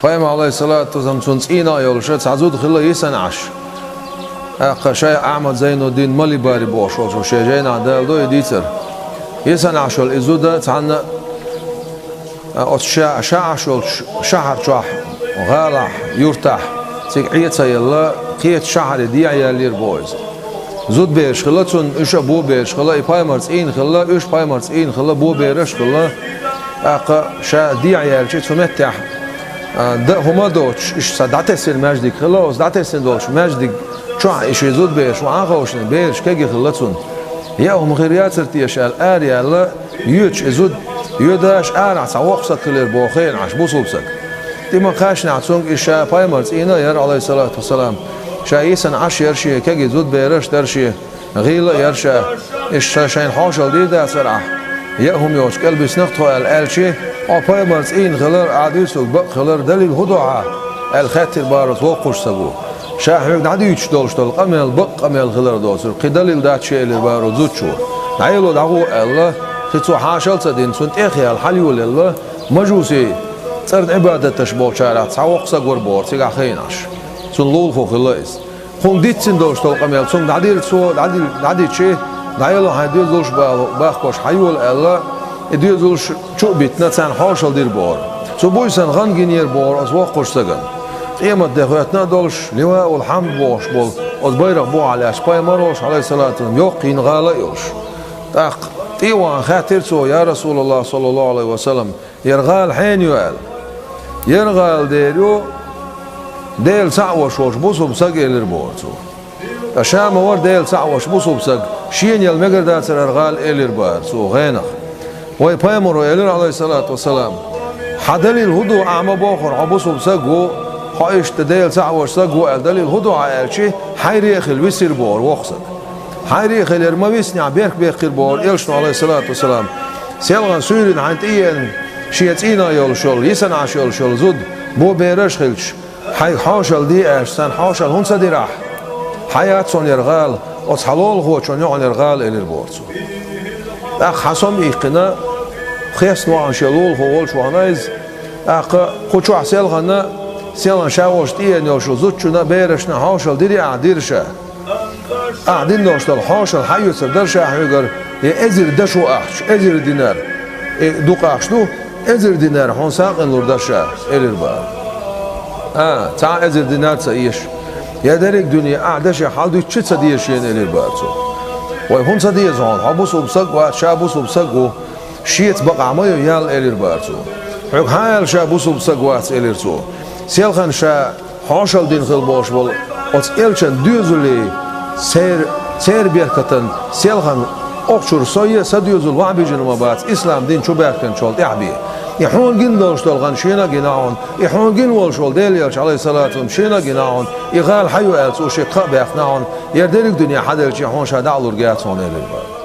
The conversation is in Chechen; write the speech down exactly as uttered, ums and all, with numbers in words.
Пайхамар, Ӏалайхиссалату вассалам, цунна цӀийнах йолуш цхьа зуда хилла йисина Ӏаш. ТӀаккха шайх Ахьмад Зайнуддин Малибари бохуш волчо шен жайнахь даладо и дийцар. Йисина Ӏаш йолу и зуда цхьанна а, оцу ша, ша Ӏаш йолчу шахьар чохь, гӀалахь, юьртахь, цига Ӏен ца елла, кхечу шахьаре дехьа яьллера боху иза. Зудабераш хилла цунна, уьш а бобераш хилла, и пайхамар цӀийнах хилла, уьш пайхамар цӀийнах хилла, бобераш а хилла. ТӀаккха ша дехьа яьлча цу меттехь, а, дан хӀума а доцуш, иштта цхьа дӀатесина маьждиг хилла, оцу дӀатесина долчу маьждиг чохь и ши зудабераш вахьа а ховшина, бераш кегий хилла цунна. Яа хӀума хир яцара теша аьлла, ара яьлла, йоьдуш и зуда, йоьдуш арахь цхьа воккха стаг хилира боху хиъна Ӏаш, бусулба стаг. ТӀе ма-кхаьчнехь цуьнга иза ша пайхамар цӀийнах яра, Ӏалайхиссалату вассалам, ша йисина Ӏаш яра, шен кегий зудабераш а дара шен. ГӀийла а яра ша, иштта ша шайна хьошалла дийр дацара ахь, яа хӀума йоцуш кӀелбиснах тхо аьлла аьлча, хьо пайхамар цӀийнах хилар, ахь дуьйцург бакъ хилар далил хӀун ду хьан? Аьлла хаьттира боху оцу воккхачу стага. Ша хьоьга дӀадуьйцуш долуш долу къамел бакъ къамел хилар доцург, кхин далил дац шен, элира боху оцу зудчо. ДӀаело дӀагӀо аьлла, кхин цо хьошалла ца дина, цунна тӀехъяьлла хьалайолаелла, мажусий цӀарна Ӏибадат деш болчарах цхьа воккха стаг вара боху цигахь хиъна Ӏаш. Цунна лулахо хилла иза. Кхунна дийцина долуш долу къамел цуьнга дӀадира цо, дӀади-, дӀадичи, дӀаело хьайн доьзалш а бахкош хьайола аьлла, и доьзалш чу а битина, царна хьошалла дира боху. Цу буьйсанна гӀан гинера боху оцу воккхачу стагана. Къемат де хӀоьттина а долуш, Ливаул Хьамд бохуш болу оцу байракх бухахь лаьтташ пайхамар а волуш, Ӏалайхиссалату вассалам, йоккха йина гӀала а йолуш. ТӀаккха тӀе а вахана хаьттира цо: «Я Расулаллах, саллаллаху Ӏалайхи ва саллам, яра гӀала хьенан ю?» — аьлла. «Яра гӀала дера ю, Дела цхьаъ веш волчу бусулба стаг», — элира боху цо. Ткъа ша ма вара Дела цхьаъ веш бусулба стаг, шена яла мегар дацара хӀара гӀала, элира боху цо гӀенах. Вайн пайхамаро элира, Ӏалайхиссалату вассалам: «Хьан далил хӀун ду, ахь ма бохура, хьо бусулба стаг ву, хьо иштта Дела цхьаъ веш стаг ву аьлла, далил хӀун ду хьан?» — аьлча, хьайре а хилла висира бохура воккха стаг. Хьайре а хилира, ма виснехь берк бехкира бохура элчано, Ӏалайхиссалату вассалам. Селхана суьйранна хьайна тӀееана шен цӀийнах йолуш йолу, йисина Ӏаш йолуш йолу зуда, бобераш а хилча, хьайга хьошалла де аьлча, царна хьошалла хӀунда ца дира ахь? Хьан яц хьуна яра гӀала, оцу хьан лулахочунна ю хьуна яра гӀала, элира боху цо. ТӀаккха хьан сом иккхина, хестна вахана шен лулахо волчу вахана иза, тӀаккха кху чохь селхана, селхана ша волчу тӀееана йолчу зудчунна, берашна хьошалла дирий ахь? Дира ша. Ахь дина долуш долу хьошалла хьан оьцур дара ша хьоьгара, я эзар дашо ахча, эзар динар, и дукха ахча ду, эзар динар хьуна сагӀина лур дара ша, элира боху. А, цхьа а эзар динар ца эша. Я дерриг дуьне ахь дашех хьалдуьтуш а ца деза шена, элира боху цо. Вай, хӀунда ца деза хьуна? Хьо бусулба стаг вац, ша бусулба стаг ву. Шеца бакъахь ма ю ял, элира боху цо. Хьоьга хьан аьлла ша бусулба стаг вац, элира цо. Селхана ша хьошалла дина хилла болуш болу оцу элчан доьзалий, цер-, церан беркатан селхана окхучуьра со а, сан доьзал ваха бижина ма бац, ислам дин чу баьхкинчул тӀаьхьа бен. И хьуна гина долуш долу гӀан шена а гина хьуна, и хьуна гина волуш волу Делан элча, Ӏалайхиссалату вассалам, шена а гина хьуна, и гӀала хьан ю аьлла цо шега кхаъ баьккхина хьуна, яра дерриг дуьне хьан делча хьуна ша дӀа а лур яц хьуна, элира боху.